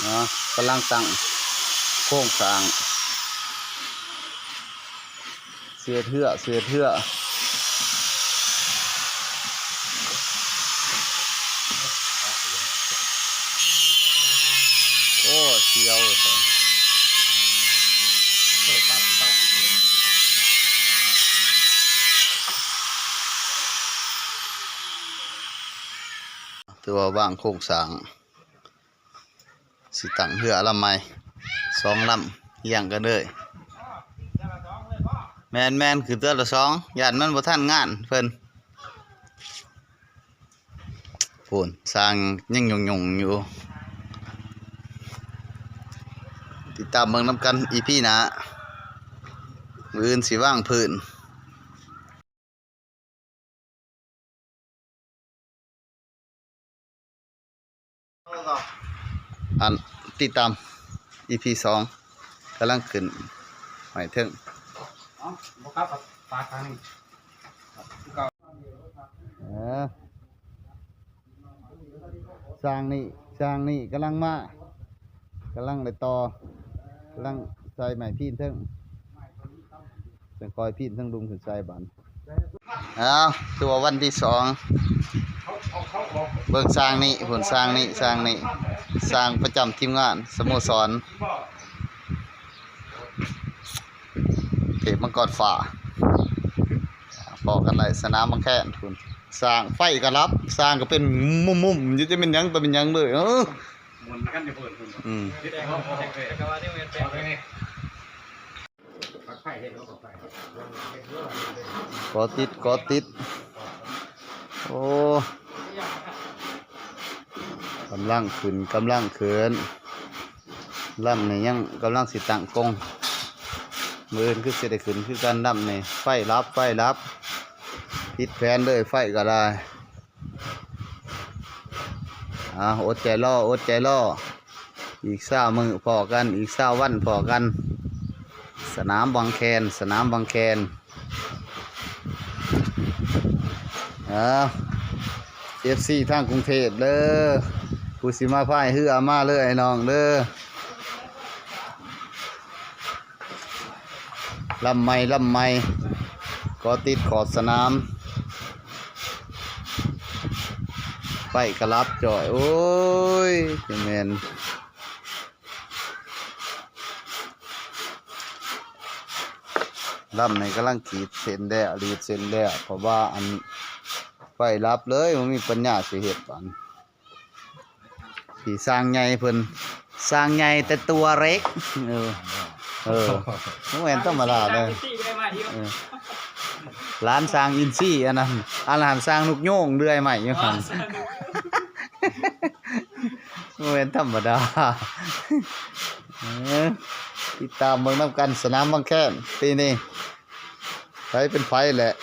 ເນາະ ກຳລັງຕັ້ງໂຄງສ້າງ ເສດເຮືອ ເສດເຮືອ. ໂອ້ ສຽວ. ຖືວ່າວາງໂຄງສ້າງ ຊິຕັ້ງເຮືອລຳໃໝ່ ສອງລຳຮຽງກັນເລີຍ. ແມ່ນໆ ຂຶ້ນເທື່ອລະສອງ ຢ້ານມັນບໍ່ທັນງານເພິ່ນ. ພຸ້ນ ສ້າງຍັງຫຍຸ້ງໆຢູ່. ຕິດຕາມເບິ່ງນຳກັນ ອີພີ ໜ້າ ມື້ອື່ນຊິວາງພື້ນ. ອັນ ຕິດຕາມ ອີພີ ສອງ ກຳລັງຂຶ້ນໄມ້ເທິງ. ເອີ ສ້າງນີ້ ສ້າງນີ້ກຳລັງມາ ກຳລັງໄດ້ຕໍ່ ກຳລັງໃສ່ໄມ້ພີນເທິງ ຈັ່ງຄ່ອຍພີນເທິງລຸ່ມຂຶ້ນໃສ່ບາດ. ອ້າວ ຖືວ່າວັນທີສອງ ເບິ່ງສ້າງນີ້ ພຸ້ນ ສ້າງນີ້ ສ້າງນີ້ ສ້າງປະຈຳທີມງານສະໂມສອນເທບມັງກອນຟ້າ. ພໍ້ກັນໄດ້ສະໜາມບັງແຄນພຸ້ນ ສ້າງໄຟກໍດັບ ສ້າງກໍເປັນມຸມໆຢູ່ ຈະເປັນຫຍັງ ຕະເປັນຫຍັງເລີຍ. ເອີ ໝູນກັນຢູ່ເພິ່ນພຸ້ນ ອືມ ເກາະຕິດ ເກາະຕິດ. ໂອ້ ກຳລັງຂຶ້ນ ກຳລັງຂຶ້ນ. ລຳນີ້ຍັງກຳລັງຊິຕັ້ງກົງ ມື້ອື່ນຄືຊິໄດ້ຂຶ້ນຄືກັນລຳນີ້. ໄຟດັບ ໄຟດັບ ຜິດແຜນເລີຍ ໄຟກໍໄດ້. ອາ ອົດໃຈລໍ ອົດໃຈລໍ ອີກຊາວມື້ພໍ້ກັນ ອີກຊາວວັນພໍ້ກັນ. ສະໜາມວັງແຄນ ສະໜາມວັງແຄນ. ເອີ ເອັຟຊີ ທາງກຸງເທບເດີ ຜູ້ຊິມາພາຍເຮືອມາເລີຍນ້ອງເດີ. ລຳໃໝ່ ລຳໃໝ່ ເກາະຕິດຂອບສະໜາມ ໄຟກະດັບຈ່ອຍ. ໂອ້ຍ ຈະແມ່ນ ລຳນີ້ກຳລັງຂີດເສັ້ນແລ້ວ ລີດເສັ້ນແລ້ວ ເພາະວ່າອັນ ໄຟດັບເລີຍ ບໍ່ມີປັນຍາຊິເຮັດບາດ. ທີ່ຊ່າງໃຫຍ່ເພິ່ນ ຊ່າງໃຫຍ່ແຕ່ຕົວເລັກ. ເອີ ເອີ ບໍ່ແມ່ນທຳມະດາເດ້. ເອີ ຫຼານຊ່າງອິນຊີ ອັນນັ້ນ ອັນນັ້ນຊ່າງນົກໂຍ້ງເລື່ອຍໄມ້ຢູ່ຫັ້ນ. ບໍ່ແມ່ນທຳມະດາ. ເອີ ຕິດຕາມເບິ່ງນຳກັນ ສະໜາມວັງແຄນປີນີ້ ໃຜເປັນໃຜແຫຼະ.